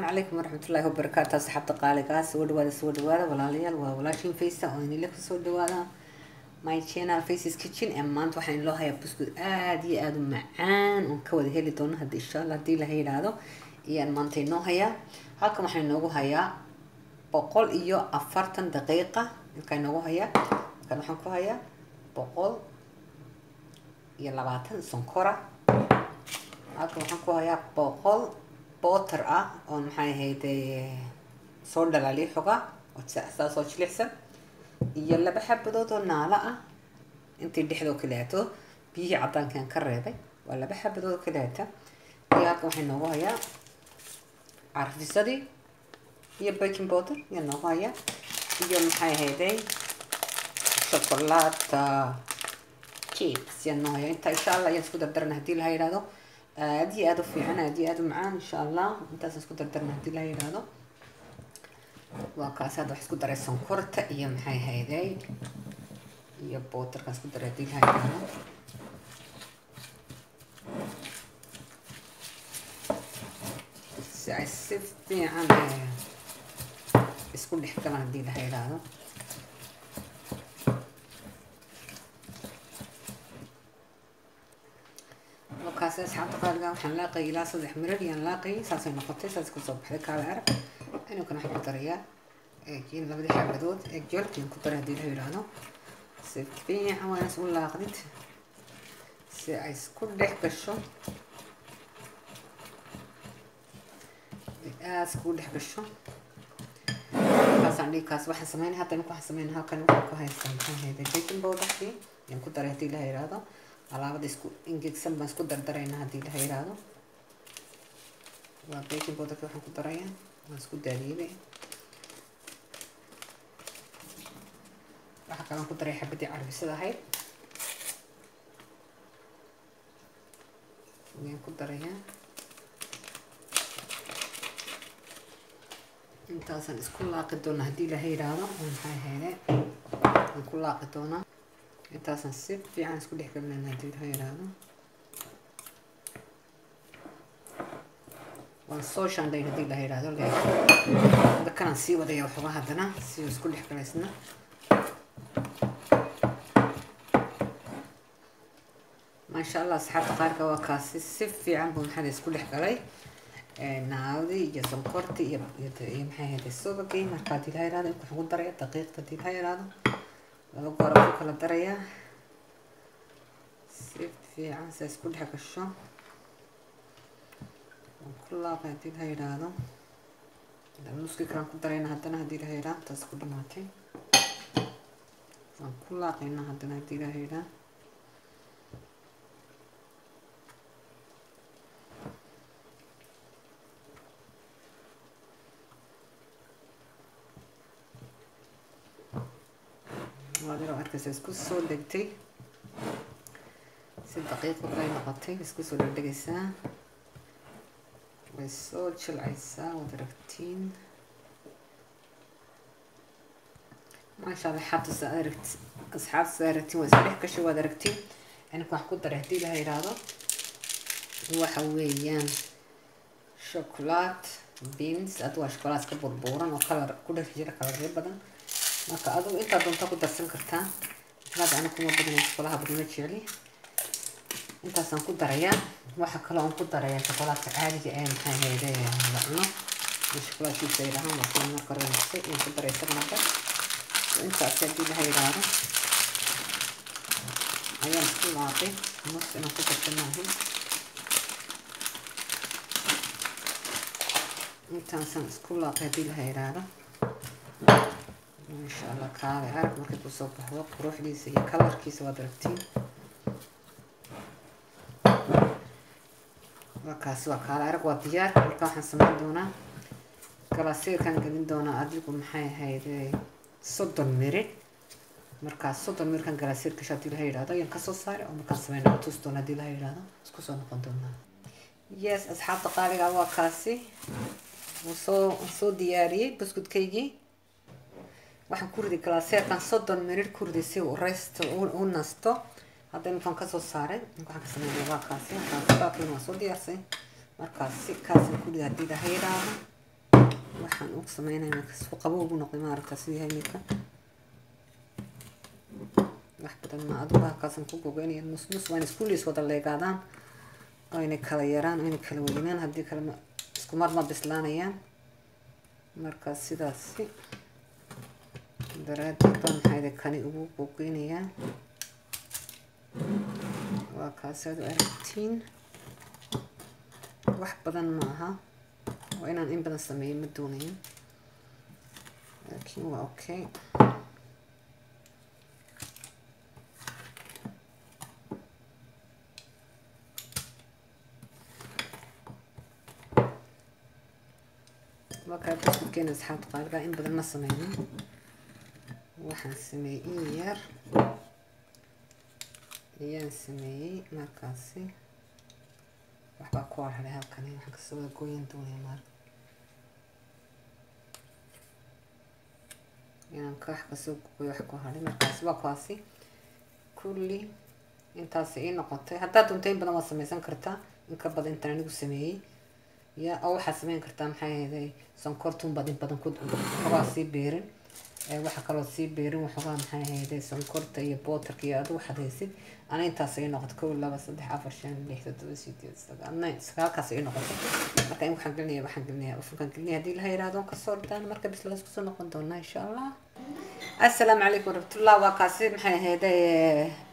Calaykum waraxmatullaahi wabarakaatu, asxaabta qaaligaa, soo dhawaada, soo dhawaada walaalayaal. Waa walaashin Faysa oo inila kusoo dhawaada my channel Faces Kitchen. Ee maanta waxaan inoo hayaa buskud aada iyo aada u macaan oon ka wada heli doono hadda, insha Allah, haddii la yidhaahdo. Ayaan maanta inoo hayaa. Halkan waxaan inoogu hayaa 140 daqiiqa halkaan inoogu hayaa. Halkan waxaan ku hayaa 120 sonkora. Halkan waxaan ku hayaa 100 butter ah oon, maxay ahayd, soo dhalaaliyo xogaa oo saas oo jilicsan, iyo 2 xabadood oo naalo ah, intii dhexdoo kaleeto biyihii caddaankaan ka reebay, waa 2 xabadood oo kaleeta. Iyo halkan waxay noogu hayaa carfisadii iyo baking powder iyo noogu hayaa, iyo maxay ahayday, chocolate chips yaa noo hayaa. Inta insha Allah ayaan isku dardarana haddii la yidhaahdo. Aad iyo aada u fiican, aad iyo aada u macaan, insha Allah. Intaas isku dardarna haddii la yidhaahdo. Waa kaas. Hadda wax isku daray sonkorta iyo, maxay hayday, iyo bootarkaan isku daray haddii la yidhaahdo, si ay si fiican isku dhex galaan haddii la yidhaahdo. Kaasi asxaabta qaaliga, waxaan laaqayay ilaa 3 mirar yaan laaqayay. Saasay noqotay, saas kusoo baxday, kaala arag. Inuu-kana waxaan ku darayaa eegin labadii xabadood eeg jolkiin ku daray haddii la yidhaahdo. Si fiican waa inaas u laaqdid si ay isku dhex gasho, aada iskugu dhex gasho. Kaasaan dhigi. Kaas waxaan sameynay hadda. Imika waxaan sameynay, halkan waxaan ku haystaa, maxay hayday, baking powderkii yaan ku daray haddii la yidhaahdo. Alaabada isku ingegsan baan isku dardaraynaa haddii la yidhaahdo. Waa baking powderki waxaan ku darayaa, waan isku daadiyey. Waxaa kaloon ku daray xabadii carfisada ahayd ayaan ku darayaa. Intaasaan isku laaqi doonaa haddii la yidhaahdo. Maxay ahayde, waan ku laaqi doonaa. Intaasaan si fiican isku dhex gelinayna haddii la yidhaahdo. Waan soo shaandhayn haddii la yidhaahdo. Hadda kanaan sii wadaya waxoogaa haddana si isku dhex galaysna. Maasha Allah, asxaabta qaarka, waa kaasi. Si fiican buu, maxaa, isku dhex galay naadii iyo sonkortii iyo iyo, maxay ahayd, subagii. Marka haddii la yidhahdo, inka waxaan ku daraya daqiiqda haddii la yidhaahdo. 2 goor ku kala darayaa si fiican si isku dhex gasho. Waan ku laaqay haddii la yidhaahdo. Nuskii kalaan ku darayna haddana haddii la yidhaahdo. Taas ku dhamaatay, waan ku laaqaynaa haddana haddii la yidhaahdo. Waad yaroo arkaysa, isku soo degtay, si daqiiqo kale noqotay, isku soo dhegdhegaysaa, way soo jilcaysaa, waad aragtiin. Maasha Allah, xaabta saa aragt, asxaabta saa aragtiin, waa isku dhex gashay, waad aragtiin. Anika wax ku daray haddii la yidhaahdo waxa weeyaan chocolate beans. Adu waa chocolate ka burbuuran oo kalar ku dhex jira, kalaryo badan. Marka adigu intaa doonta ku darsan kartaa. Hada aniga kuma badanayo, shokolaha badan ma jecli. Intaasaan ku darayaa. Waxa kaloo aan ku darayaa shokolaadka caadiga ee, maxay ahayde, la cuno, shokolaadkiisa yidhaahaan, waa kii marka hore naqsay ayaan ku daray isagana bar. Intaas haddii la yidhaahdo ayaan isku laaqay. Nus inaan ku darto maahan. Intaasaan isku laaqay haddii la yidhaahdo. Maasha Allah, kaale arag markay kusoo baxdo quruxdiisa iyo kalarkiisa, waad aragtiin. Waa kaasi, waa kaale arag, waa diyaar. Marka waxaan sameyn doonaa galaasiirkaan gelin doonaa adigu, maxay ahayd, 30 mirid. Markaas 30 miridkan galaasiir gasho haddii la yidhahdo ayaan kasoo saaray oo markaan sameyna tus doona haddii la yidhahdo. Isku soo noqon doonaa. Yes, asxaabta qaaliga, waa kaasi. Soo diyaariyey buskudkaygii. Waxaan ku riday galaaseerkan 30 mirir ku riday si uu rest u nasto. Hadda iminkaan kasoo saaray. Waxaan ka sameynaya waa kaasi. Kaasi baakin waan soo diyaarsay. Markaasi kaasaan ku riday haddii la yidhaahdo. Waxaan u sameynaya isku qabow buu noqday, maaragta sidii yahay iminka. Wax badan ma, adigu halkaasaan ku gogoynaya nus nus. Waa in iskuuliis wada leegaadaan oo inay kala yaraan oo inay kala weynaan, haddii kale isku mar ma bislaanayaan. Marka sidaasi daraadeed baa maxaa kani ugu gogoynayaa. Waa kaas aad u aragtiin, wax badan ma aha, waa inaan in badan sameeyo ma doonayo, laakiin waa okay. Waa kaa buskudkeena, asxaabta qaaliga. In badan ma sameynin, waxaan sameeyey in yar ayaan sameeyey. Markaasi waxbaa ku harharay halkani, waxaan kasoo wada gooyan doonaya marka inaan ka wax kasoo gooyo wax ku haray. Markaasi waa kuwaasi kulli, intaasi ii noqotay. Haddaad doonto in badan waad sameysan kartaa, in ka badan intaan anigu sameeyey ya, oo waxaad sameyn kartaa maxay ahayd, sonkortun baad in badan ku waxoogaa sii beerin, waxa kaloo sii beerin waxoogaa maxay ahayd, sonkorta iyo bootarka iyo adigu waxaad haysid. Ana intaas ii noqoto 1, 2, 3, 4, 5, 6, 7, 8, 9, 9, 9kaas ii noqoto. Marka in waxaan gelinaya ovenkaan gelinaya haddii Ilaha yiraahdo, kasoo ordaan marka bislaas kusoo noqon doonaa insha Allah. Assalaamu calaykum waraxmatullah. Waa kaasi maxay ahayd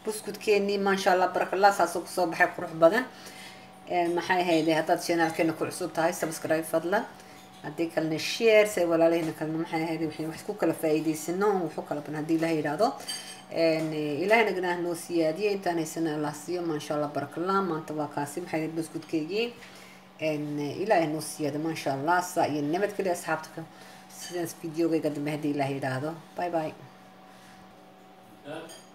buskudkeenii, maasha Allah, barakallah, saasoo kusoo baxay qurux badan. Maxay ahayd, haddaad channelkeena ku cusub tahay, subscribe fadlan, haddii kalena share, say walaalahina kalena maxay ahayd waxay wax ku kala faa'iidaysano, wuxuu kala ban haddii Ilaha yidhaahdo. Ilaahayna ganaah noo siyaadiye, intaan haysana Allah siiyo. Maasha Allah, barakallah. Maanta waa kaasi maxay ahayd buskudkeygii, Ilaahay noo siyaado, maasha Allah. Saa iyo nabadgelyo asxaabta, sidaas videogayga dambe haddii Ilaah yidhaahdo. Bye bye. Yeah.